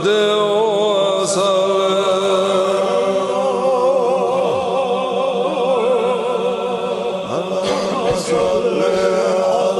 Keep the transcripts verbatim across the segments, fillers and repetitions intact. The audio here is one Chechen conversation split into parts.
اللهم صل على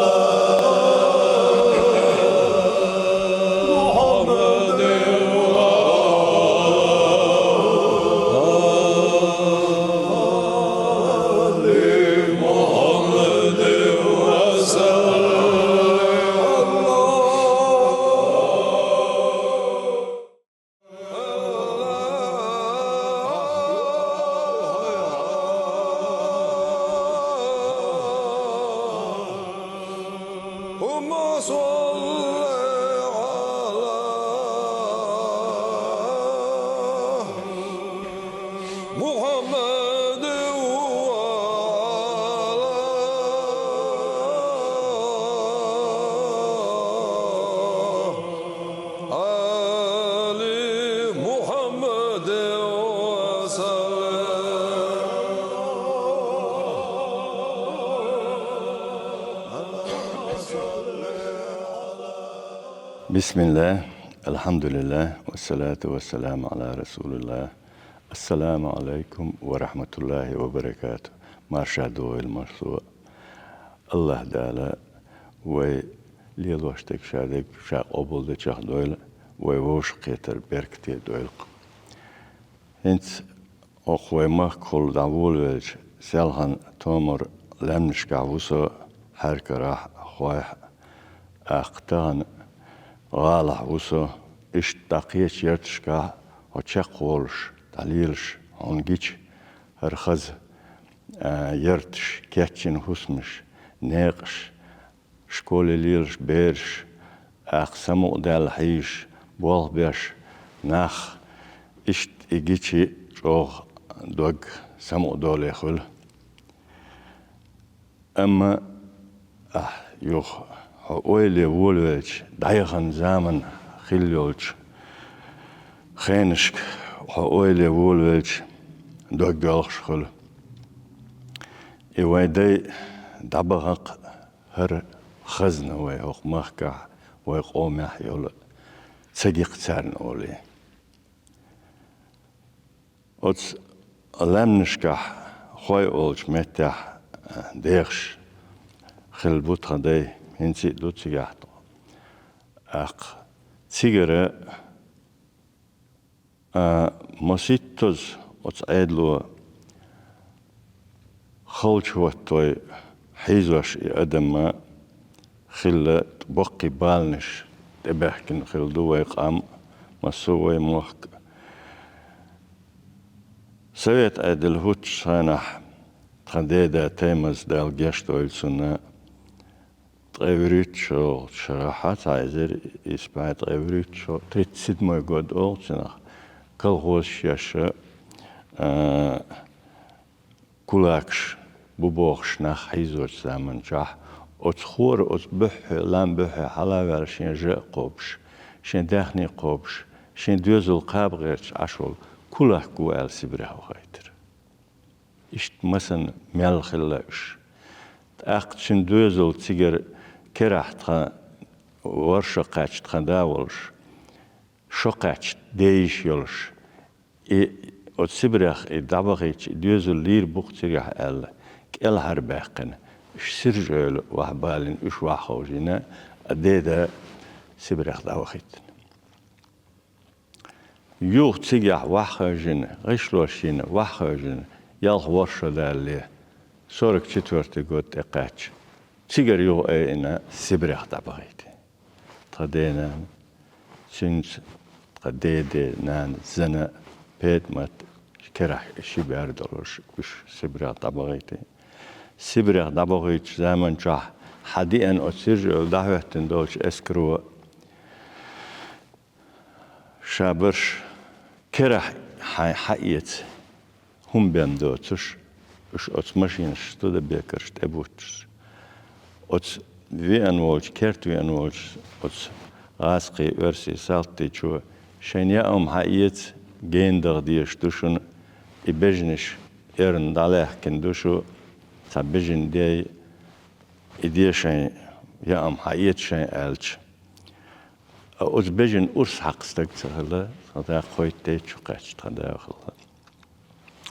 محمد وعلى آل محمد وسلم. بسم الله، الحمد لله، والصلاة والسلام على رسول الله. السلام عليكم ورحمة الله وبركاته. Марша догӀийла массо а. АллахӀ Дала вай лелош дерг ша дерг ша къобалдечох дойла, вай вовшахкхетар беркате дойла. ХӀинца оха вай махкахула дӀаволавелча, селхана томара лаьмнашкахь ву со, хьаьркарахь а, хойх а, тӀаккха тахана гӀалахь ву со, иштта дӀакхеча ярташкахь хьо чекхволуш, дӀалелаш хьуна гича, хӀара хаза, а, ярташ, кечйина хӀусамаш, некъаш, школе лелаш бераш, тӀаккха самукъадаьлла хьийзаш, болх беш нах, иштта и гича чӀогӀа дог самукъадоле хуьлу. Амма ахь юха хьо ойла е волавелча, дӀаяхана заман хилла йолчу хенашка хьо ойла е волавелча, дог доьлхуш хуьлу. И вай дай дӀабахарх хӀара хазна вай хӀокху махкахь, вай къомехь йолу, ца гикх царна олий. Оцу лаьмнашкахь, хой олучу меттехь, дехаш хилла бу тхан дай, хӀинца а ду цигахь тхо. ТӀаккха цигара, а, масийттаза оцу Ӏедало халчу хӀоттой хьийзош и адам а хилла, баккхий баланаш тӀебаьхкина хилла ду вай къам а, массо а вай мохк а. Совет Ӏедал хӀуттучу хенахь тхан деда Таймаз, Дала гечдойла цунна, ткъе вуьрхӀитта шо, шарахь а ца хьаьзира, исс бӀе ткъе вуьрхӀитта шо, тридцать седьмой год олу цунах, колхозаш еш а, а, кулакаш бу бохуш нах хьийзочу заманчохь, оцу хора оцу буьххье, лам буьххье хьала а ваьлла, шен жа а кхобуш, шен даьхни а кхобуш, шен доьзал кхаба гӀерташ Ӏаш волу кулак ву аьлла Сибрехь вахийтира. Иштта масанна мел хилла уьш. ТӀаккха цуьнан доьзал цигара керахь тхан ворхӀ шо кхаьчча тхан да волуш, шо кхаьчча ден йиша йолуш, и оцу Сибрех и дӀабахийтича, и доьзал лийр бу-кх цигахь аьлла, кӀелхьарбаьккхина, уьш Сиржа-Эвла вахьа балийна, уьш вахьа ховшийна, а деда Сибрех дӀавахийтина. Юха цигахь вахьа хевшина, гӀишлош йина, вахьа хевшина, ялх ворхӀ шо далале, сорок четвёртый год тӀекхаьчча, цигара юха айина Сибрех дӀабахийти. Тхан денана, цуьнца тхан деде нана Зана, ПетӀмат, керахь ши бер долуш уьш Сибрех дӀабахийти. Сибрех дӀабахийтучу заманчохь хьан диъана оцу Сиржа-Эвла дӀахӀоьттина долчу эскаро ша барш керахь хьайн хьаэца хӀума бен доцуш, уьш оцу машинаш студебекерш тӀебуттуш. Оцу веана волчу, керта веана волчу оцу гӀазкхийн, оьрсийн салтичо шайна яа хӀума хьаэца, гена даха дезаш ду шуна, и бежанаш эрна дӀалаьхкина ду шу, цхьа бежана дей, и де шайн, яа хӀума хьаэца шайн аьлча. А оцу бежана урс хьакха стаг ца хилла, тхан да кхойтта дай чу кхаьчча, тхан да хилла.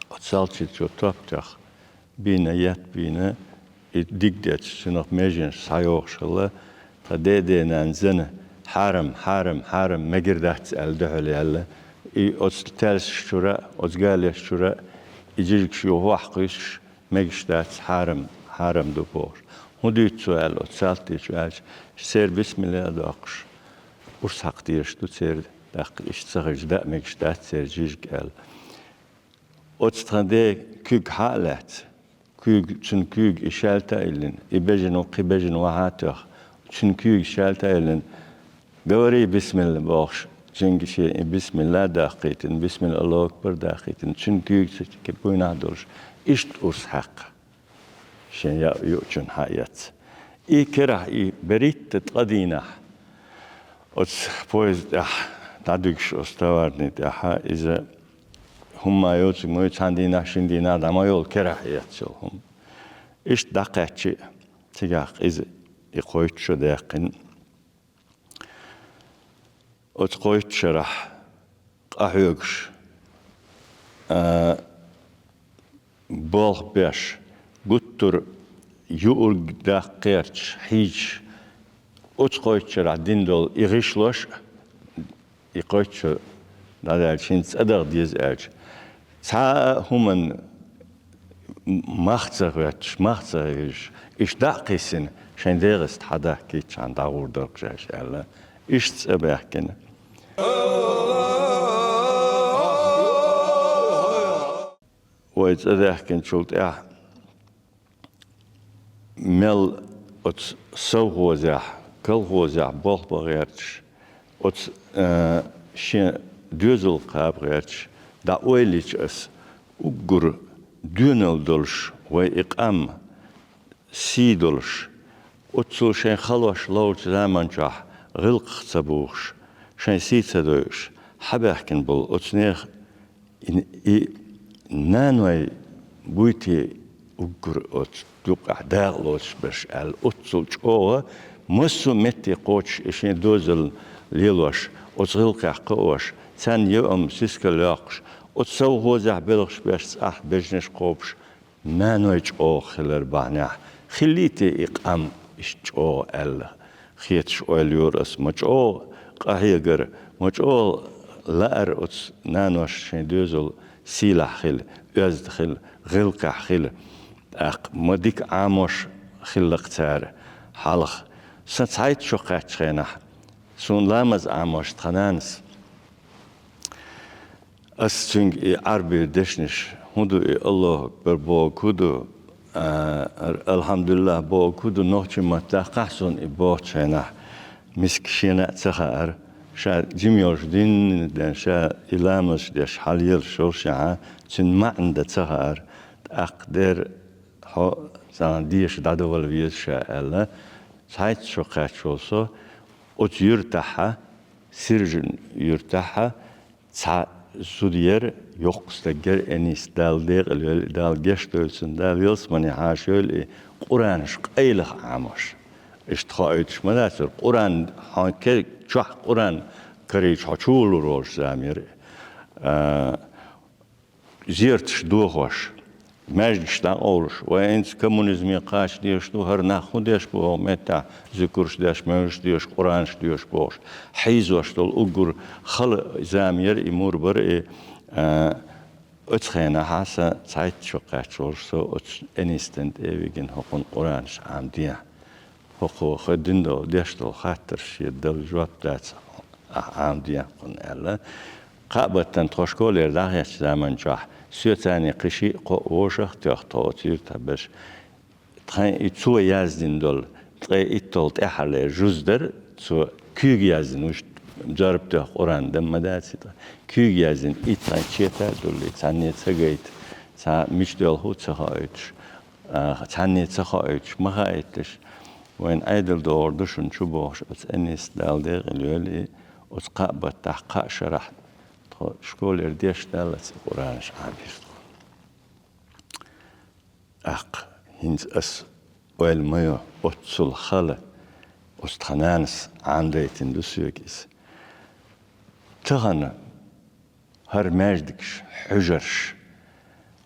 Оцу салтичо топ тоьхна, бийна, етта бийна, и дика детташ, цунах меженаш схьайохуш хилла, тхан дай-дай-нана зана: «Хьарам, хьарам, хьарам, мегар дац», — аьлла, дуьхьал яьлла. И оцу таьлсаш чуьра, оцу галеш чуьра, и жижигаш юха ваха кхуьйсуш, мегаш дац, хьарам, хьарам ду бохуш. «ХӀун дуьйцу цо?» — аьлла, оцу салтичо аьлча, церан бисмилла а доккхуш, урс хьакха дезаш ду церан, тӀаккха иштта ца хилча даа мегаш дац церан жижиг аьлла. Оцу тхан ден куьг хьа а лаьцна, куьйга, цуьнан куьйга и шаьлта а йиллина, и бежана, кхин бежана ваха а тоьхна, цуьнан куьйга шаьлта а йиллина, «Говори бисмилла», — бохуш, цуьнга шен и бисмилла а даккхийтина, бисмилла, Аллаху акбар даккхийтина, цуьнан куьйга ца буйнахь долуш, иштта урс хьаькхна, шен яа юучунна хьаэцна. И керахь и берхӀитта ткъа дийнахь, оцу поезда тӀехь дӀадуьгуш, оцу товарни тӀехь, иза хӀумма йоцург ма ю, цхьана дийнахь, шина дийнахь дӀа ма йолу керахь эцна йолу хӀума. Иштта дӀакхаьччи, цигахь иза и кхойтта шо даьккхина. Оцу кхойтта шарахь къахьоьгуш, а, болх беш, гуттар а юург даккха гӀерташ, хьийзаш, оцу кхойтта шарахь дина долу и гӀишлош а, и кхойтта шо дӀадаьлча, хӀинца цӀа даха деза аьлча, цхьа а хӀуманна мах ца хӀоьттуш, мах ца хьуьйсуш, иштта дӀа а кхиссина, шайн дегӀаста хьадахкийтчхьана дӀагӀур дара-кх шаьш аьлла, иштта цӀа баьхкина. Вай цӀа даьхкинчул тӀаьхьа мел оцу совхозехь, колхозехь болх бан гӀерташ, оцу, а, шен доьзал кхаба гӀерташ дӀа ойла йича ас, уггар доьналла долуш вай и къам сий долуш, оццул шайн халош ловлучу заманчохь гӀиллакхах ца бухуш, шайн сий ца дойуш, хьабаьхкина болу оцу нехан и, и наной буй те уггар оцу юккъехь дакъа лоцуш берш аьлла, оццул чӀогӀа массо а метте кхочуш и шен доьзална лелош, оцу гӀиллакхехь кхоош, царна йоам сискал йоккхуш, оцу совхозехь белхаш беш цӀахь бежнаш кхобуш, наной чӀогӀа хилар бахьанехь, хиллий те и къам иштта чӀогӀа аьлла, хеташ ойла йора ас. Ма чӀогӀа къахьегара, ма чӀогӀа лаьара оцу наноша шайн доьзал сийлахь хила, оьзда хила, гӀиллакхехь хила. ТӀаккха ма дика Ӏамош хилла-кх цара хьалха. Сан цхьайтта шо кхаьччу хенахь, суна ламаз Ӏамош тхан нанас, ас цуьнга и Ӏарбийн дешнаш, хӀун ду и Аллаху акбар бохург, хӀун ду, а, алхьамдулиллахӀ бохург хӀун ду, нохчийн маттахь, кхахь суна и бохучу хенахь, миска шена а ца хаьара, ша жима йолуш дин ден, ша и ламазаш деш хьалаелаш йолушехь, цуьнан маьӀна дан ца хаьара. ТӀаккха дера, хьо цхьана деша дӀадовла веза ша аьлла, цхьайтта шо кхаьчча волу со, оцу юьртахьа, Сиржин юьртахьа, цхьа зуда яра, йоккха стаг яра, Энис, Дала декъала йойла и, Дала гечдойла цунна, Дала ялсамане хьаша йойла и, Къуранаш къайлаха Ӏамош. Иштта хоуьйтуш ма дацара, Къуран, хьо ке-, чохь Къуран карийча хьо чу вуллур волуш зама яра. А, зерташ дохош, маьждигаш дӀакъовлуш, вай хӀинца коммунизме кхача дезаш ду, хӀара нах хӀун деш бу хӀокху меттехь, зуькарш деш, муьлш деш, Къуранаш доьшуш бохуш, хьийзош долу уггар хала зама яра и, мур бара и, а, оцу хенахь сан цхьайтта шо кхаьчча волуш со оцу Энистан тӀе а вигина хӀокхунна Къуранаш Ӏамадехьа. ХӀокхо хӀара дина долу, деш долу хаттарш шен дала жоп дац, ахь Ӏамадехьа кхунна аьлла. Кхаа баттана тхо школера дӀахецчу заман чохь, соьцанний кхин шиъ-кхоъ вовшах а тоьхна тхо оцу юьртахь берш, тхайн и цо яздина долу, ткъе итталгӀа тӀаьххьарлера жуз дара, цо куьйга яздина, уьш зорба тоьхна Къуран дан ма даций тхан. Куьйга яздина, и тхайн чета а дуллий, цхьанне ца гайта, цхьа мича доьлху а ца хоуьйтуш, а, цхьанне ца хоуьйтуш, ма хаийташ, вайна Ӏедал догӀур ду шуна чу бохуш, оцу Энис, Дала декъала йойла и, оцу кхаа баттахь, кхаа шарахь тхо школера деш даллалц и Къуранаш Ӏамийра тхо. ТӀаккха хӀинца ас ойла ма йо, оццул хала оцу тхан нанас Ӏамадайтина ду соьга иза. Тахана хӀара маьждигаш, хьуьжарш,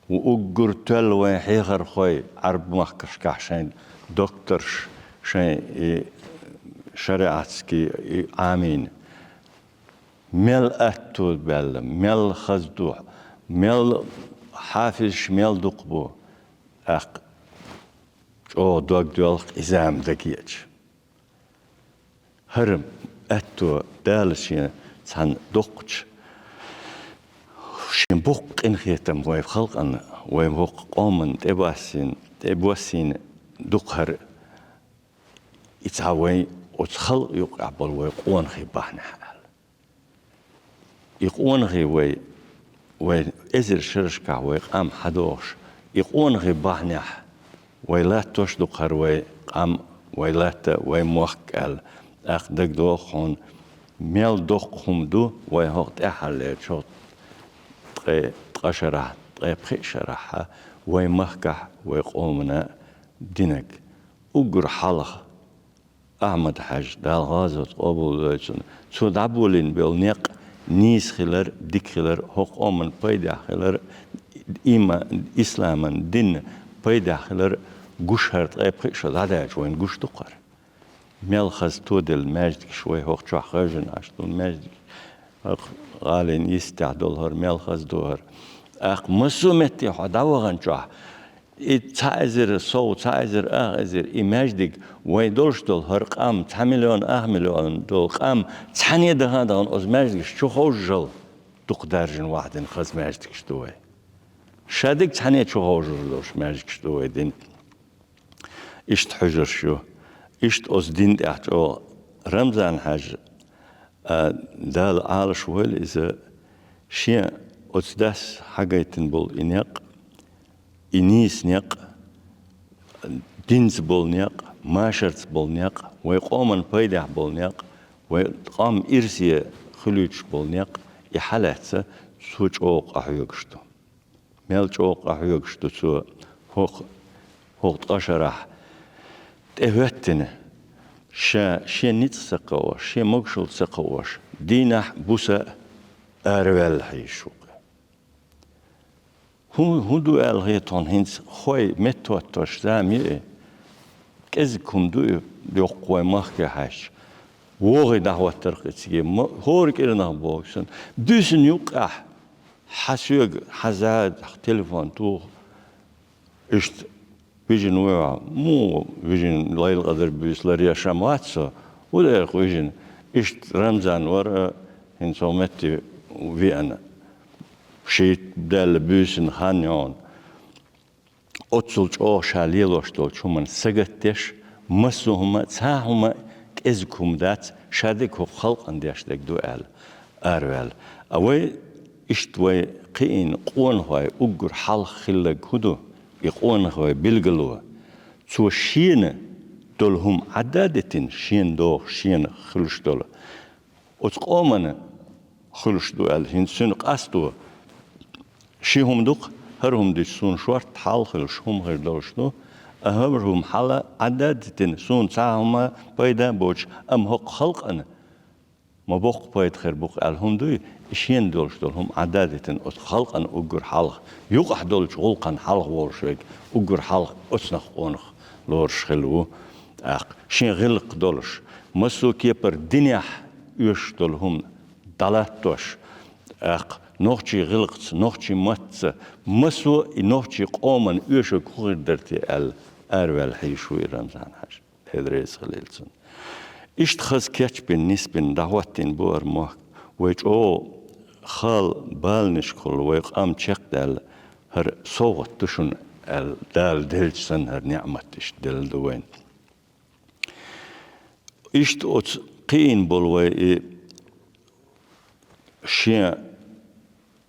уггар тоьлла вайн хьехархой, Ӏарб махкашкахь шайн докторш, шайн и шариатский и Ӏамийна, мел аьтто баьлла, мел хаза ду, мел хьафизаш мел дукха бу, тӀаккха чӀогӀа дог доьлху иза-м дагеача. ХӀара аьтто Дала шен цхьана доккхача, шен боккха къинхетам вай халкъана, вай воккха къомана тӀебассийна, тӀебоссийна дукха хӀара. И цхьа вай оцу халкъ юкъахь болу вай къонахий бахьанехь аьлла. И къонахий вай, вай эзар шерашкахь вай къам хьадохуш, и къонахий бахьанехь вай латтош ду-кх хӀара вай къам, вай латта, вай мохк аьлла. ТӀаккха дагадогӀу хьуна, мел доккха хӀума ду вай хӀокху тӀаьххьарлерчу ткъе, ткъа шарахь, ткъе пхи шарахь вай махкахь, вай къомана динарг. Уггар хьалха Ахьмад-Хьаьжа, Дала гӀазот къобалдойла цуьнан, цо дӀаболийна болу некъ нийса хилар, дика хилар, хӀокху къоман пайдехь хилар, има-, исламан динна пайдехь хилар гуш хӀара ткъе пхи шо дӀадаьлча вайна гуш ду-кх хӀара. Мел хаза тоделла маьждигаш вай хӀокху чохь хевшина Ӏаш ду маьждигаш. ХӀокху гӀалин йистехь долу хӀара мел хаза ду хӀара. ТӀаккха массо а метте хьо дӀавахана чохь, и цхьа эзар сов, цхьа эзар ах эзар, и маьждиг вайн долуш долу хӀара къам, цхьа миллион, ах миллион долу къам, цхьаьна даха а дахана оцу маьждигаш чу ховшал дукха даьржина вахдина хаза маьждигаш ду вай. Ша дерг цхьаьна чу ховшалур долуш маьждигаш ду вай дина. Иштта хьуьжарш ю. Иштта оцу дин тӀехь чӀогӀа Рамзан-Хьаьжа, а, Дала Ӏалаш войла иза, шен оцу дас хьагайтина болу и некъ, и нийса некъ, динца болу некъ, машарца болу некъ, вай къоман пайдехь болу некъ, вай къам ирсе хуьлуьйтуш болу некъ, и хьалаьцна цо чӀогӀа къахьоьгуш ду. Мел чӀогӀа къахьоьгуш ду цо хӀокху, хӀокху ткъа шарахь тӀехӀоьттина, ша шен ницкъ ца кхоош, шен могушалла ца кхоош, дийнахь а, буса а араваьлла хьийзаш ву-кх. ХӀун, хӀун ду аьлла хета хьуна хӀинца хой меттахӀоттош зама ю и? КӀезиг хӀума ду и, йоккха вайн махке хьаьжча. ВогӀий дӀахӀоттар-кх и циге, ма-, хӀора кӀирнах боху сан. Буьйсанна юккъехь хьан соьга, хьан зада телефон туху. Иштта вижина вуй хьо. Муха вижина, Лайлакъадар буьйса ларъеш ма вац со. ХӀун дера-кх вижина? Иштта Рамзан вара, хӀинца хӀокху метте веана. Шийтта даьлла буьйсанна хан йогӀу. Оццул чӀогӀа ша лелош долчу хӀуманна сагатдеш, массо а хӀума, цхьа а хӀума кӀезиг хӀума дац, ша дерг хӀокху халкъана деш дерг ду аьлла, араваьлла. А вай, иштта вай кхиийна къонахой уггар хьалха хилларг хӀун ду? И къонахой билгало. Цо шена долу хӀума Ӏадда а дитина, шена догӀуш, шена хуьлуш долу. Оцу къомана хуьлуш ду аьлла, хӀинца цуьнан къасто ши хӀума ду-кх, хӀара хӀума дича суна шортта хьал хуьлуш хӀума хир долуш ду, а хӀара хӀума хьала Ӏадда а дитина, суна цхьа а хӀума пайда а боцуш, амма хӀокху халкъана ма боккха пайда хир бу-кх аьлла хӀума дуй, и шена долуш долу хӀума Ӏадда а дитина, оцу халкъана уггар хьалха, юкъахь долчу гӀуллакхана хьалха волуш верг уггар хьалха оцунах къонах лоруш хилла ву. ТӀаккха шен гӀиллакх долуш, массо а кепара динехь оьшуш долу хӀума дӀалаттош, тӀаккха нохчийн гӀиллакхца, нохчийн маттаца, массо а и нохчийн къомана оьшург хӀун хир дара те аьлла, араваьлла хьийзаш ву и Рамзан-Хьаьжа. Дела реза хилийла цунна. Иштта хаза кечбина, нисбина, дӀахӀоттийна бу хӀара мохк. Вай чӀогӀа хала баланашкахула вай къам чекхдаьлла, хӀара совгӀат ду шуна аьлла, Дала делча санна хӀара неӀмат иштта делла ду вайна. Иштта оцу кхиийна болу вай и шен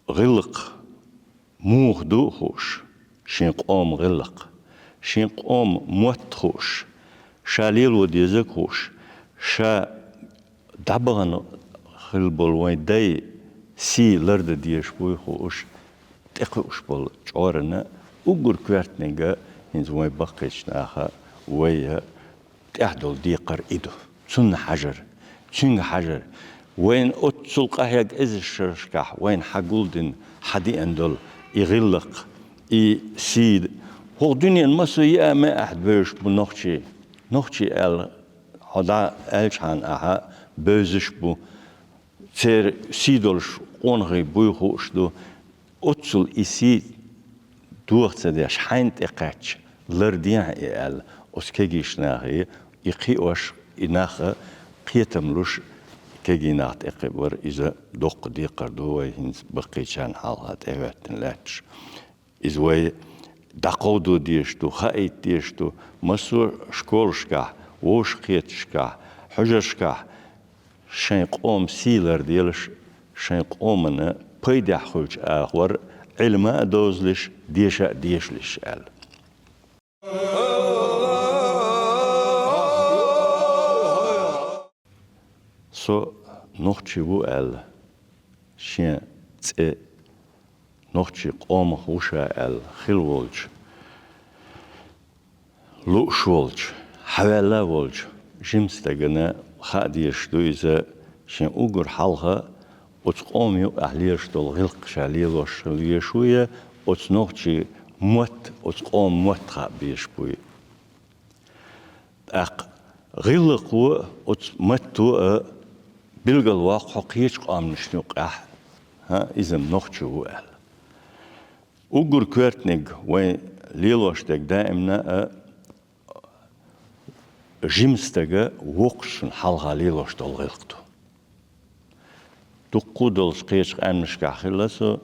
гӀиллакх муха ду а хууш, шен къоман гӀиллакх, шен къоман мотт а хууш, ша лело дезарг а хууш, ша дӀабахана хилла болу вайн дай сий лардан дезаш буй а хууш, тӀекхуьуш болу чкъурана уггар коьртаниг а хӀинца вайн баккхийчу наха, вай а тӀехь долу декхар и ду. Цунна хьажар, цуьнга хьажар. Вайна оццул къахьегна эзар шерашкахь вайна хьагулдина, хьадеана долу и гӀиллакх, и сий. ХӀокху дуьненан массо а яа ма аьхьа бевзаш бу нохчий. Нохчий аьлла, хьо дӀа аьлчхьана ахьа бевзаш бу. Церан сий долуш къонахий буй хууш ду. Оццул и сий доха ца деш, хьайна тӀекхаьчча, лардехьа и аьлла, оцу кегийчу нахе и кхиош, и нах кхетам луш, кегий нах тӀекхиабар, иза доккха декхар ду вай хӀинца баккхийчарна хьалха тӀехӀоьттина лаьтташ. Иза вай дӀакховдо дезаш ду, хаийта дезаш ду, массо а школашкахь, вовшахкхеташкахь, хьуьжаршкахь шайн къоман сий ларделаш, шайн къомана пайдехь хуьлучу агӀор Ӏилма а довзалаш, деша а дешалаш аьлла. Со нохчи ву аьлла, шен цӀе нохчи къомах ву ша аьлла хилла волчу, лууш волчу, хьаваьлла волчу жима стагана хаа дезаш ду иза, шен уггар хьалха оцу къоман юкъахь лелаш долу гӀиллакх ша лелош хила везаш вуй, оцу нохчийн мотт, оцу къоман мотт хаа безаш буй. ТӀаккха гӀиллакхо а, оцу матто а билгалвоккху хьо кхечу къоманашна юкъахь, хӀа, иза-м нохчо ву аьлла. Уггар коьртаниг вайн лелош дерг даимна а жима стага воккхачунна хьалха лелош долу гӀиллакх ду. Дуккха а долуш кхечу къаьмнашкахь хилла со,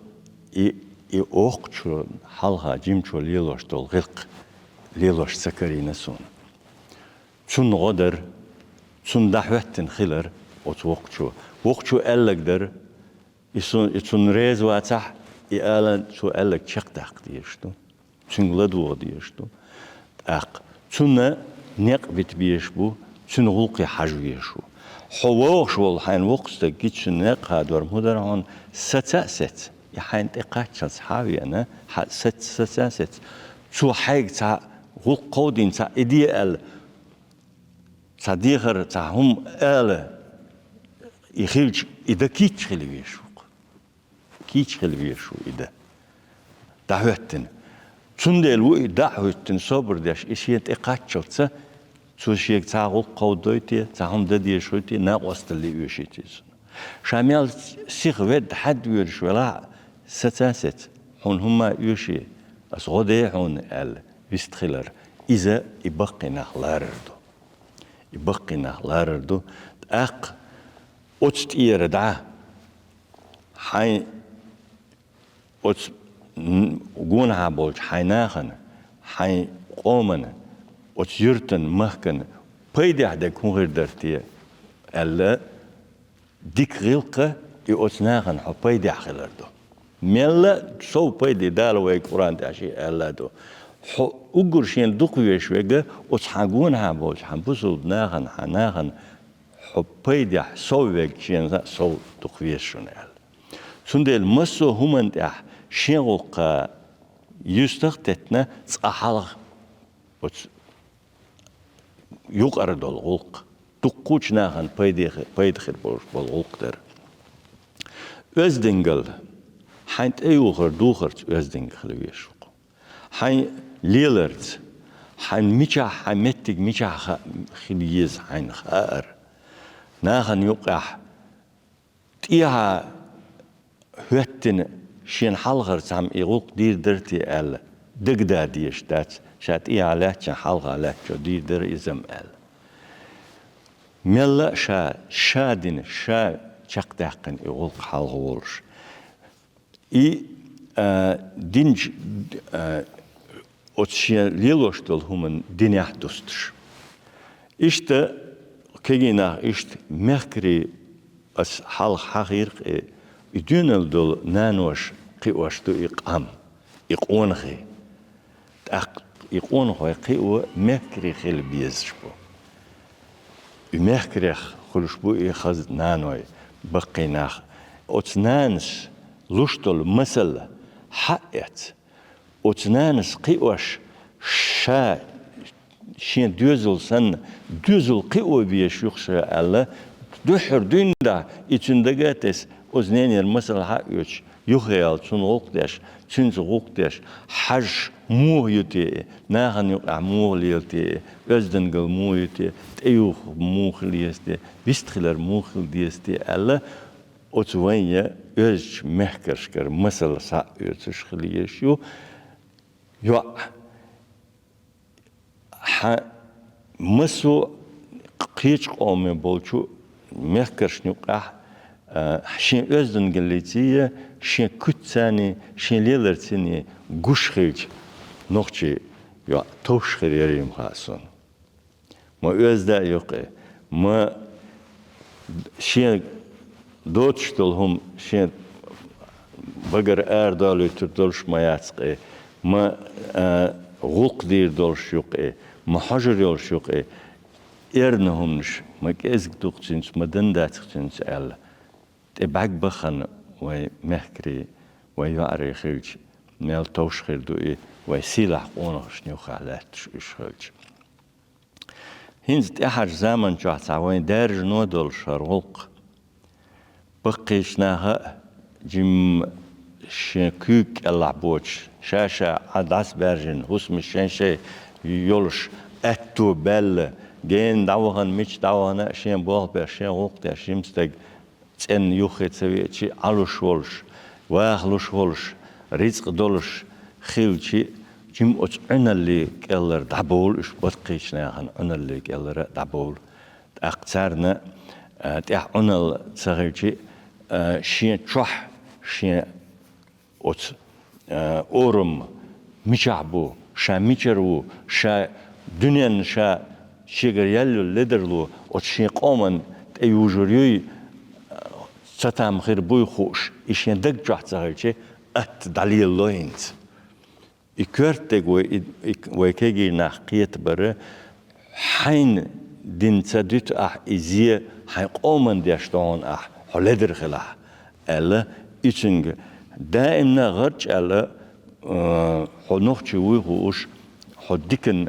и, и воккхачо хьалха жимачо лелош долу гӀиллакх лелош ца карийна суна. Цунна гӀо дара, цунна дӀахӀоьттина хилар оцу воккхачо. Воккхачо аьлларг дара, и, су-, и цунна реза вацахь, и ала цо аьлларг чекхдаккха дезаш ду. Цуьнга ладогӀа дезаш ду. ТӀаккха цунна некъ бита безаш бу, цуьнан гӀуллакхе хьажа везаш ву. Хьо вогӀуш волу хьайна воккха стаг гича, цуьнан некъ хадор хӀун дара хьуна, саца а сеца, и хьайна тӀекхаччалц хьа а веана, хьа саца, саца а сеца, цо хьайга цхьа гӀуллакх кховдийна, цхьа и де аьлла, цхьа дехар, цхьа хӀума ала, и хилча, и дан кийча хила везаш ву-кх. Кийча хила везаш ву и дан. ДӀахӀоьттина. Цундела ву и дӀа а хӀоьттина, собар деш, и шен тӀе кхаччалца, цо шега цхьа гӀуллакх кховдадой те, цхьа хӀума дан дезаш хуьй те, накъосталле оьший те цунна. Ша мел сиха ведда хьаьдда воьдуш велахь а, саца а сеца, хьуна хӀумма а оьший, ас гӀо де хьуна аьлла, вистхилар. Иза и баккхий нах ларар ду. И баккхий нах ларар ду. ТӀаккха оцу тӀера дӀа, хьайн оцу н-, гонахьа болчу хьайн нахана, хьайн къомана, оцу юьртана, махкана пайдехь дерг хӀун хир дара те аьлла, дика гӀиллакх и оцу нахана хьо пайдехь хилар ду. Мелла а сов пайде Дала вайга Къуръан тӀехь шен аьлла ду. Хьо уггар шена дукха везаш верг оцу хьан гонахьа болчу хьан бусулба нахана, хьан нахана хьо пайдехь сов верг шена сов дукха веза шуна аьлла. Цундела массо а хӀуманна тӀехь шен гӀуллакха юьстах а теттина, цкъа хьалха оцу юкъара долу гӀуллакх, дуккхачу нахана пайде-, пайда хир болуш болу гӀуллакх дара. Оьздангалла, хьайн тӀеюхар духарца оьздангалла хила везаш ву-кх. Хьайн леларца, хьайн мичахь, хьайн меттиг мичахь ха-, хила еза хьайна хаар. Нахана юкъахь тӀехьа хӀоьттина шена хьалхара цхьамма и гӀуллакх дийр дара те аьлла, дагадаа дезаш дац, ша тӀехьа лаьттачун хьалха лаьттачо дийр дара иза-м аьлла. Мелла а ша, ша дина, ша чекхдаьккхина и гӀуллакх хьалха волуш. И, а, динчу, а, оцу шен лелош долу хӀуманна динехь дустуш. Иштта кегий нах, иштта мехкарий, ас хьалха хьахийра-кх и, и доьналла долу наноша кхиош ду и къам, и къонахий. ТӀаккха и къонахой кхио мехкарий хила безаш бу. И мехкарех хуьлуш бу и хаза наной, баккхий нах. Оцу нанас луш долу масал хьаэц. Оцу нанас кхиош ша шен доьзал санна, доьзал кхио везаш ю-кх ша аьлла, Дуьххьара дуьйна дахь, и цуьнан дага а тесна, оцу ненера масал хьаоьцуш, юххе яьлла цунна гӀуллакх деш, цуьнца гӀуллакх деш, хьажаш муха ю те, нахана юкъахь муха лела те, оьздангалла муха ю те, тӀеюху муха хила еза те, вистхилар муха хила деза те аьлла, оцу вайн я оьздачу мехкаршкара масал схьаоьцуш хила езаш ю. ЙоӀ, хьан массо а кхечу къоме болчу мехкаршна юкъахь, а, шен оьздангаллиций, шен куьццаний, шен леларцаний гуш хилча, нохчий йоӀ товш хир яра-м хаьа суна. Ма оьзда а ю-кх и, ма шен доцуш долу хӀума шен багара арадолуьйтур долуш ма яц-кх и, ма, а, гӀуллакх дийр долуш ю-кх и, ма хьожур йолуш ю-кх и, эрна хӀуманаш ма кӀезиг ду-кх цуьнца, ма дан дац-кх цуьнца аьлла. ТӀе бӀаьрг бахана вайн мехкарий, вайн йоӀарий хилча, мел товш хир ду и, вайн сийлахь къонахашна юххехь лаьтташ уьш хилча. ХӀинца тӀаьхьарчу заман чохь цхьа вайн даьржано долуш хӀара гӀуллакх. Баккхийчу наха а жимма шен куьйга кӀелахь боцуш, ша-ша Ӏа дӀасабаьржина, хӀусамаш шен-шен йолуш, аьтто баьлла, гена дӀавахана, мича дӀавахана а шен болх беш, шен гӀуллакх деш, жима стаг цӀенна юххе ца веачи, Ӏалуш волуш, вахалуш волуш, рицкъ долуш хилчи, жима оцу Ӏуьналлий кӀеллара дӀабовлу уьш, баккхийчу нахана Ӏуьналлий кӀеллара дӀабовлу. ТӀаккха царна, а, тӀехь Ӏуьналла ца хилчи, а, шен чохь, шен оцу, а, орам мичахь бу, ша мичара ву, ша дуьненна ша шегара ял йолу ледарло оцу шен къоман тӀе южур юй, а, цатам хир буй хууш, и шен даг чохь ца хилчи, атта дӀалелало хӀинца. И коьртаниг вай, и, и вай кегий нах кхетабар, хьайна дина ца дуьту ахь и зе, хьайн къоман деш ду хьуна ахь, хьо ледара хилахь, аьлла, и цуьнга даимна гӀарч аьлла, а, хьо нохчи вуй хууш, хьо дикан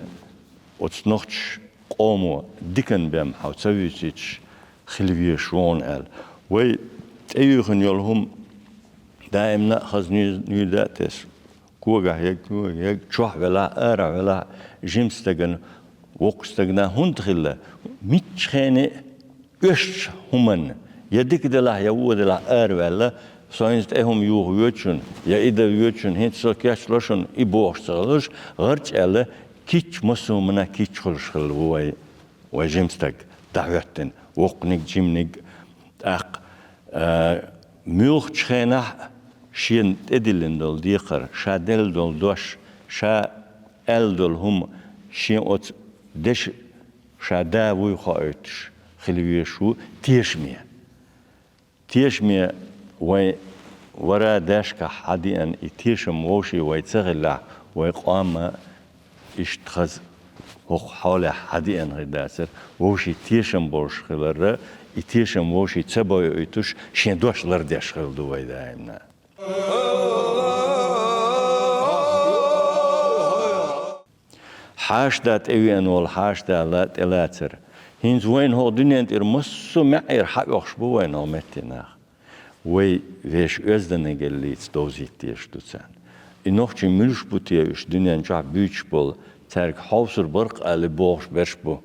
оцу нохчаш къомо дикан бен хьо ца вуьйцуьйтуш хила везаш ву хьуна аьлла. Вай тӀеюьйхина йолу хӀума даимна а хаза нуьйда а тесна. Когахь ерг, когахь ерг, чохь велахь, арахь велахь, жима стагана, воккхачу стагана хӀунда хилла? Миччу хене оьшучу хӀуманна, я дика делахь, я вон делахь араваьлла, со хӀинца тӀе хӀума юха воьду шуна, я и дан воьду шуна, хӀинца со кечло шуна, и бохуш ца хилалаш, гӀарч аьлла, кийча массо а хӀуманна кийча хуьлуш хилла ву вай, вай жима стаг, дӀахӀоьттина, воккханиг, жиманиг. ТӀаккха, а, муьлххачу хенахь шена тӀедиллина долу декхар, ша делла долу дош, ша аьлла долу хӀума, шен оцу дешан ша да вуй хоуьйтуш хила везаш ву тешаме. Тешаме вайн вара дешкахь хьадеана и тешам вовший вай ца хилахь, вай къоман иштта хаза хӀокху хьолехь хьадеана хир дацара, вовший тешам болуш хиларра, и тешам вовший ца бойуьйтуш, шен дош лардеш хилла ду вай даимна. Хьаша-да тӀевеана волу хьаша-да ла тӀелацара. ХӀинца вайна хӀокху дуьнен тӀера массо а маьӀӀера хьаоьхуш бу вайна хӀокху меттан нах. Вай вешан оьздангаллица довзийта дезаш ду царна. И нохчий муьлш бу те уьш дуьнен чохь буьйцуш болу, цаьрга хьовсур бара-кх аьлла бохуш берш бу.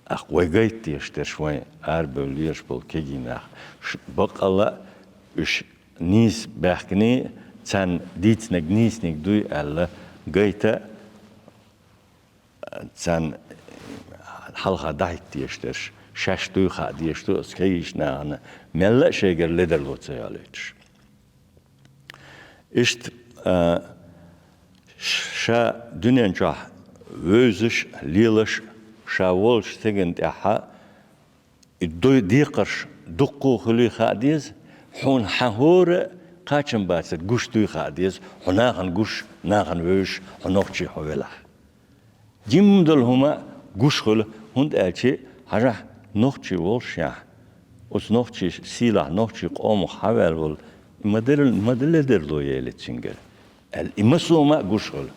Аккха вай гайта дезаш дерш, вайн арабевлла лелаш болу кегий нах. Ш-, баккъалла а уьш нийса баьхкиний, царна дийцинарг нийсаниг дуй аьлла, гайта а, царна хьалха дӀахӀитта дезаш дерш, шаьш дуй хаа дезаш ду оцу кегийчу нахана, мелла а шайгара ледарло ца йолуьйтуш. Иштта, а, ш-, ша дуьнен чохь вевзаш, лелаш, ша волчу стеган тӀехь и дуй декхарш дуккха а хуьлий хаа деза, хьуна хьан хӀора а кхачам бацар гуш дуй хаа деза, хьо нахана гуш, нахана вевзаш, хьо нохчий хьо велахь. Жимма долу хӀума гуш хуьлу, хӀунда аьлча хьажахь нохчий волушехь, оцу нохчий сийлахь нохчий къомах хьаваьлла волу, ма деррил-, ма ледарло елира цуьнгара аьлла, и массо а хӀума а гуш хуьлу.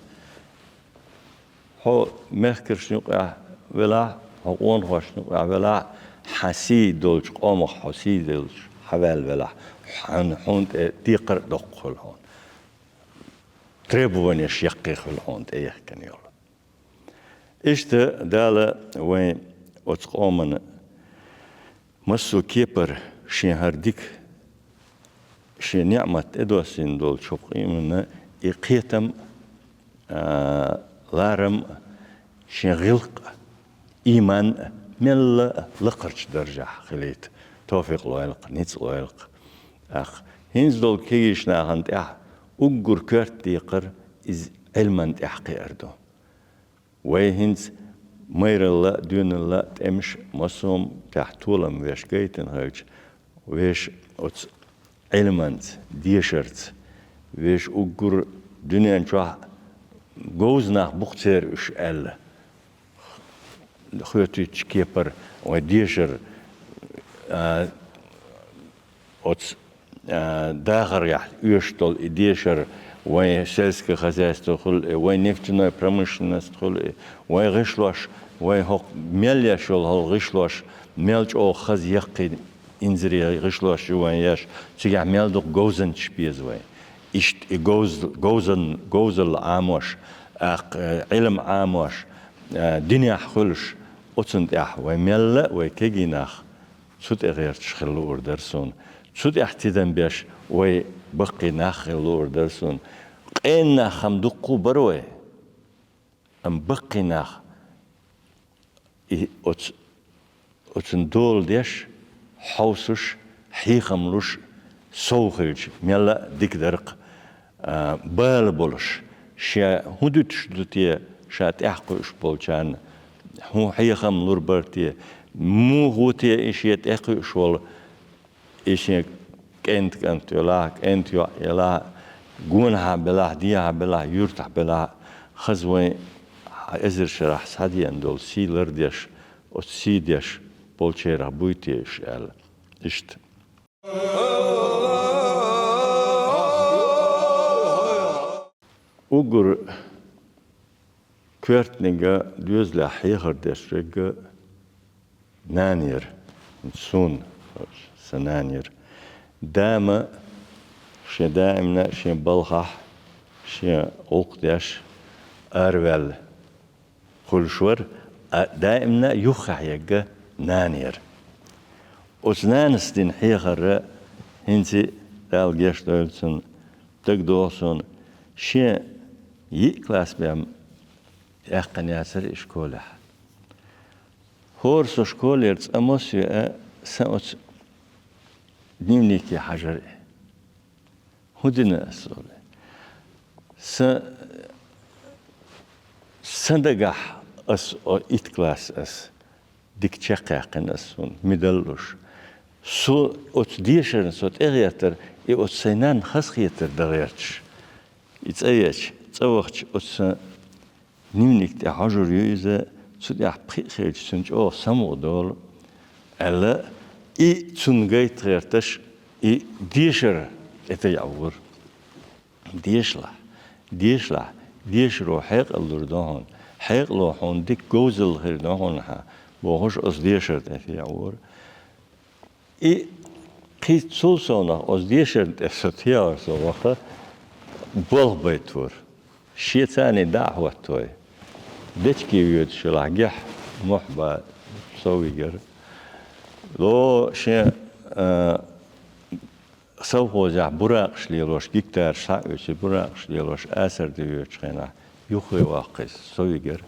Хьо мехкаршна юкъахь велахь, хьо къонахошна юкъахь велахь, Хьан сий долчу къомах хьо сий долчу хьаваьлла велахь, хьан, хьуна тӀе декхар а доккха хуьлу хьуна. Требованеш яккхий хуьлу хьуна тӀеяхкина йолу. Иштта Дала вайн оцу къомана массо а кепара шен хӀара дика, шен неӀмат тӀедоссийна долчу хӀокху къемана и кхетам а, ларам а, шен гӀиллакх а, ийман а мелла а лакхарчу даржехь хилийта, товфикъ лойла-кх, ницкъ лойла-кх. ТӀаккха хӀинца долу кегийчу нахана тӀехь уггар коьрта декхар иза Ӏилман тӀехь кхиар ду. Вай хӀинца майралла а, доьналла а, тӀемаш а, массо а тӀехь толам веш гайтина хилча, веш оцу Ӏилманца, дешарца, веш уггар дуьнен чохь говза нах бу-кх церан уьш аьлла, хоьтуьйтучу кепара вай дешар, а, оцу, а, дахарехь оьшуш долу и дешар, вайн сельское хозяйство хуьлу и, вайн нефтяной промышленность хуьлу и, вайн гӀишлош, вайн хӀокху мел еш йолу хӀокху гӀишлош, мел чӀогӀа хаза яккхий инзаре гӀишлош ю вайн еш, цигахь мел дукха говзанчаш беза вайн. Иштта и говз-, говзан-, говзалла Ӏамош, а, Ӏилма Ӏамош, а, динехь хуьлуш, оцунна тӀехь вай мелла а, вай кегий нах цу тӀе гӀерташ хила луур дара суна. Цу тӀехь тидам беш вай баккхий нах хила луур дара суна. Къена нах хӀама дуккха а бара вай, амма баккхий нах и оцу, оцунна дола деш, хьовсуш, хьехам луш, сов хилча, мелла а дика дара-кх, а, бала болуш, шен хӀун дуьтуш ду те, ша тӀаьхьакхуьуш болчарна хӀун хьехам лур бара те, муха ву те и шен тӀекхуьуш волу, и шен кӀентан кӀант йолахь, кӀентан йоӀ елахь, гонахьа белахь, дехьа белахь, юьртахь белахь, хаза вайн эзар шарахь схьадеана долу сий лардеш, оцу сий деш болчарах буй те уьш аьлла. Иштта. Уггар коьртаниг а, доьзалехь хьехар деш верг а нана яра, суна, сан нана яра. Да ма шен даимна шен балхахь, шен гӀуллакх деш араваьлла хуьлуш вара, а даимна юххехь ерг а нана яра. Оцу нанас дина хьехар а хӀинца а, Дала гечдойла цунна, дагадогӀу суна, шен йиъ класс бен яьккхина яцара и школехь. ХӀора со школера цкъа массо а, сан оцу дневнике хьажара и. ХӀун дина ас олу? Сан, сан дагахь ас, о, итт класс ас дика чекхъяьккхина ас, суна медаль луш. Со оцу дешарна со тӀегӀертара, и оцу сайн нанна хазахетар дан гӀерташ. И цӀа еча, цӀа вахча оцу сан дневник тӀе хьожур ю иза, цу тӀехь пхиъ хилча, цуьнан чӀогӀа самукъа долу, аьлла, и цунна гайта гӀерташ, и дешар тӀе тайа вора. Дешалахь, дешалахь, дешаро хьекъал лур ду хьуна, хьекъало хьуна дика говзалла хир ду хьуна хьан, бохуш, оцу дешар тӀе тайа вора. И кхин цул совнах оцу дешарна тӀе со тӀе а вахана, со ваха болх байтора. Шен царний дӀа а хӀоттавой, дечиге воьдуш елахь, гехь мохь бан сов вигара. Ло шен, а, совхозехь буракъаш лелош, гектараш схьа а оьций, буракъаш лелош, асар де воьдучу хенахь, юххе ваккха иза сов вигара.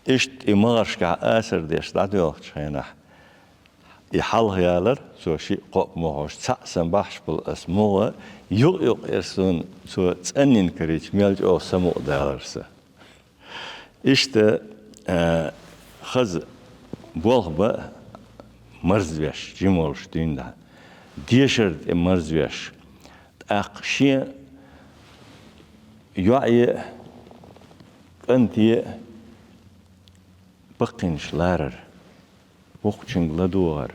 Иштта и магӀаршкахь асар деш дӀадоьлхучу хенахь, и хьалха ялар, цо шиъ-кхоъ мохош, цхьаъ сан бахьаш болу ас мугӀа юкъ-юкъера суна цо цӀанйина карийча, мел чӀогӀа самукъадалар сан. Иштта, а, хаза болх бан марзвеш, жима волуш дуьйна дӀа, дешар тӀе марзвеш, тӀаккха шен йоӀе а, кӀанте а баккхийнаш ларар. Воккхачуьнга ладогӀар,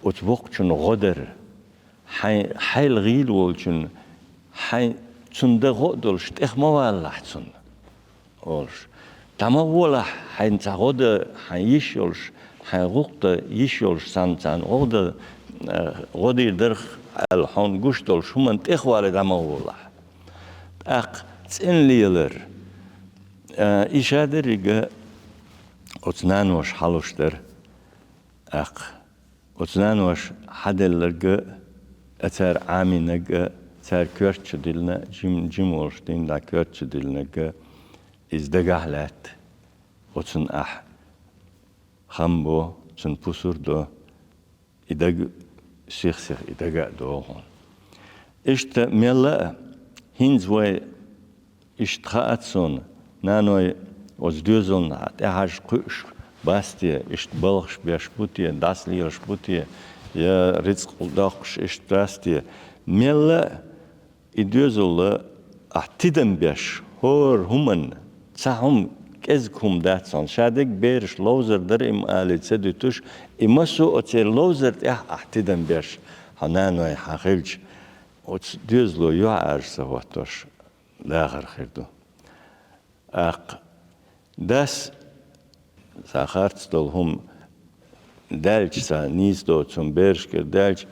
оцу воккхачунна гӀо дар, хьайн хьайл гӀийла волчунна, хьайн цунна дан гӀо а долуш, тӀех ма валалахь цунна, олуш. ДӀа ма волахь, хьайн цхьа гӀо дан хьайн йиш йолуш, Хьайн гӀулакх дан йиш йолуш санна царна гӀо дан, э, гӀо дийр дара аьлла хьуна гуш долуш хӀуманна тӀехвалий дӀа ма гӀолахь. ТӀаккха цӀена лелар, э, и шадеррига оцу наноша хьалуш дара. ТӀаккха оцу наноша хьаделларг а, цара Ӏамийнарг а, цара коьртачу диллина, жим-, жима волуш дийнахь коьртачу диллинарг а, иза дагахь лаьтта. Оцунна ахь хам бо, цунна пусар до, и даг сих-сиха и дага а догӀу хьуна. Иштта мелла а, хӀинца вай иштта хаьа суна, наной оцу доьзална тӀехьажа кхуьуш бац те, иштта балхаш беш бу те, дӀасалелаш бу те, я рицкъ доккхуш иштта дац те. Мелла а, и доьзалла ахь тидам беш, хӀора хӀуманна, цхьа хӀума кӀезиг хӀума дац хьуна. Шадерг бераш ловзар дара и ма алий ца дуьтуш, и массо а оцеран ловзар тӀехь ахь тидам беш, хьан наной хьан хилча, оцу доьзало юьхьӀаьржа ца хӀоттош дахар хир ду. ТӀаккха дас цхьа харц долу хӀума даьлча, цхьа нийса доцу хӀума берашкара даьлча,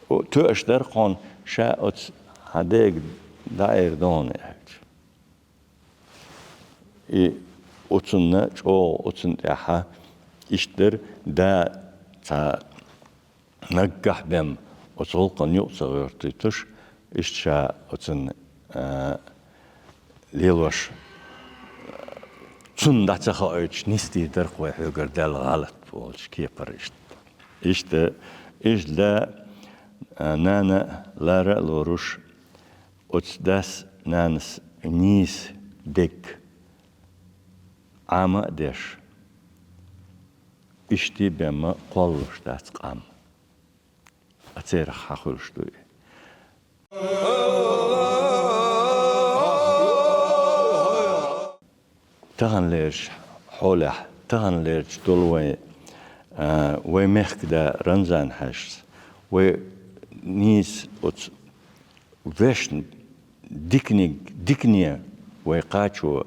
о, тоьаш дара хьуна, ша оцу хьан дега дӀаэр ду хьуна аьлча. И оцунна чӀогӀа, оцунна тӀаьхьа иштта дара, да цхьа наггахь бен оцу гӀуллакхана юкъа ца гӀоьртуьйтуш, иштта ша оцунна, а, лелош, цунна дӀа ца хоуьйтуш, нисдийр дара-кх вай хьоьгара даьлла гӀалат бохучу кепара иштта. Иштта, иштта да, а, нана лара а лоруш, оцу дас-нанас нийса дерг Ӏама а деш, иштта бен ма кхоллалуш дац къам. Ткъа церах хьан хуьлуш ду и? Таханлерчу хьолехь, таханлерчу долу вайн, а, вайн мехкан да Рамзан-Хьаьжас, вай нийса оцу вешан диканиг-, дикане вай кхачо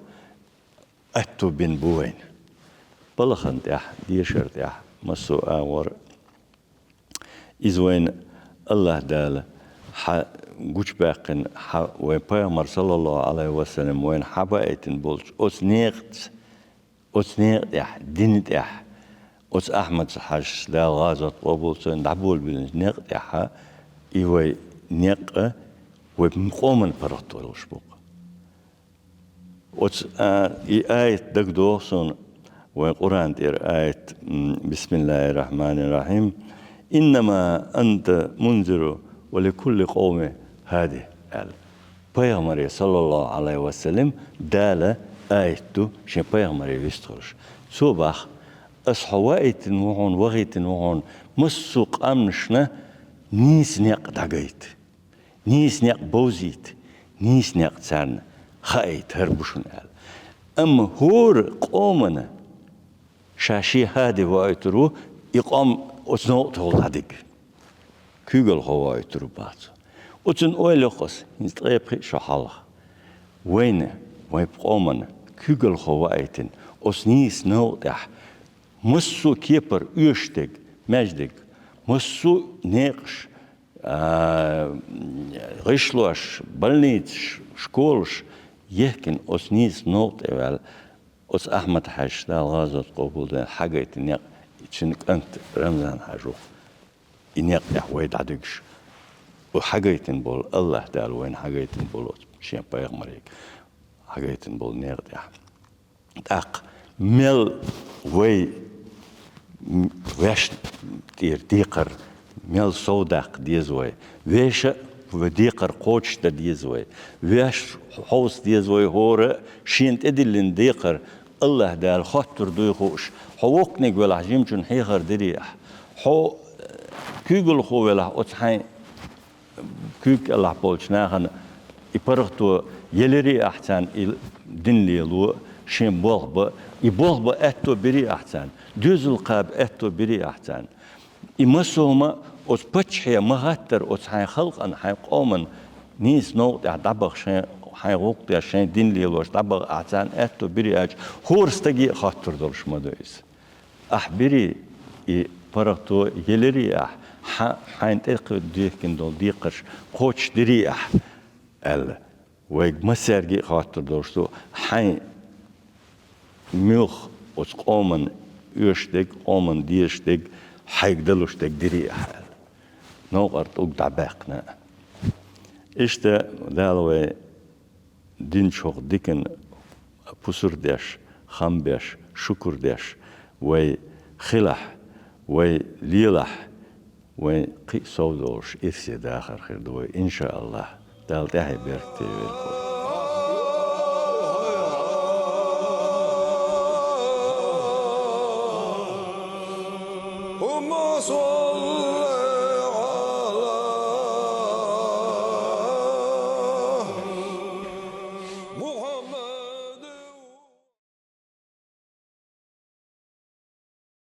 аьтто бина бу вайна. Балхана тӀехь, дешар тӀехь, массо а агӀор. Иза вайна АллахӀ Дала хьан гучубаьккхина, хьан вайн Пайхамар, саллаллаху Ӏалайхи ва саллам, вайна хьан баийтина болчу оцу некъаца, оцу некъа тӀехь, дина тӀехь, оцу Ахьмад-Хьаьжас, Дала гӀазот къобалдойла, дӀаболабиллинчу некъа тӀехь, и вай некъ а вай къоман паргӀат долуш бу-кх. Оцу, а, и аят дагадогӀу суна, вайн Къуръан тӀера аят, м, бисмиллахир-рахманир-рахим, «Иннама анта мунзиру ва ликулли къовми хади», аьлла. Пайхамаре, саллаллаху Ӏалайхи ва саллам, Дала аят ду шен пайхамаре вистхуьлуш. Цо боху: «Ас хьо ваийтина ву хьуна, вахийтина ву хьуна, массо а къаьмнашна нийса некъ дӀагайта». Нийса некъ бовзийта, нийса некъ царна хаийта, хӀара бу шуна аьлла. Амма хӀора къомана ша шен хади ваийтур ву, и къом оцу новкъа тӀехула дӀадига. Куьйгалхо ваийтур ву боху цо. Оцунна ойла йоккху ас, хӀинца ткъе пхиъ шо хьалха. Вайна, вайн къомана куьйгалхо ваийтина, оцу нийса новкъа тӀехь массо а кепара оьшуш дерг, маьждиг, массо а некъаш, а, гӀишлош, больницаш, школаш ехкина оцу нийса новкъа тӀе ваьлла, оцу Ахьмад-Хьаьжас, Дала гӀазот къобалдойла, хьагайтина некъ, цуьнан кӀант Рамзан-Хьаьжа ву-кх. И некъ тӀехь вай дӀадуьгуш, вай хьагайтина болу, АллахӀ Дала вайна хьагайтина болу оцу шен пайхамаре хьагайтина болу некъа тӀехь. ТӀаккха мел вай, м, вешан тӀера декхар мел совдаккха деза вай. Вешан а вай декхар кхочушдан деза вай. Вешан хьовса деза вай хӀора а шена тӀедиллина декхар АллахӀ Дала хоттур дуй хууш. Хьо воккханиг велахь, жимачунна хьехар дирий ахь. Хьо, э, куьйгалхо велахь, оцу хьайн куьйга кӀелахь болчу нахана и паргӀато елирий ахь царна, и дин лело, шен болх бан, и болх бан аьтто бирий ахь царна, доьзал кхаба аьтто бирий ахь царна. И массо а хӀума оцу паччахье ма хаттара оцу хьайн халкъана, хьайн къомана нийса новкъа тӀехь дӀабаха шайн, хьайн гӀуллакх деш, шайн дин лелош дӀабаха ахь царна аьтто бирий аьлча, хӀора стаге а хоттур долуш ма ду иза. Ахь бирий, И паргӀато елирий ахь, хьа-, хьайна тӀекхуьдда дехкина долу декхарш кхочушдирий ахь, аьлла. Вайга массаьрга а хоттур долуш ду, хьайн муьлхха оцу къоман оьшуш дерг, къоман дезаш дерг, хьайга далуш дерг дирий ахь, аьлла. Новкъара тӀулг дӀабаьккхина. Иштта Дала вай динчух дикан пусар деш, хам беш, шукур деш, вай хилахь, вай лелахь, вайн кхин а сов долуш ирсе дахар хир ду вай, иншааллахӀ. Дала тӀаьхье беркате йойла вай.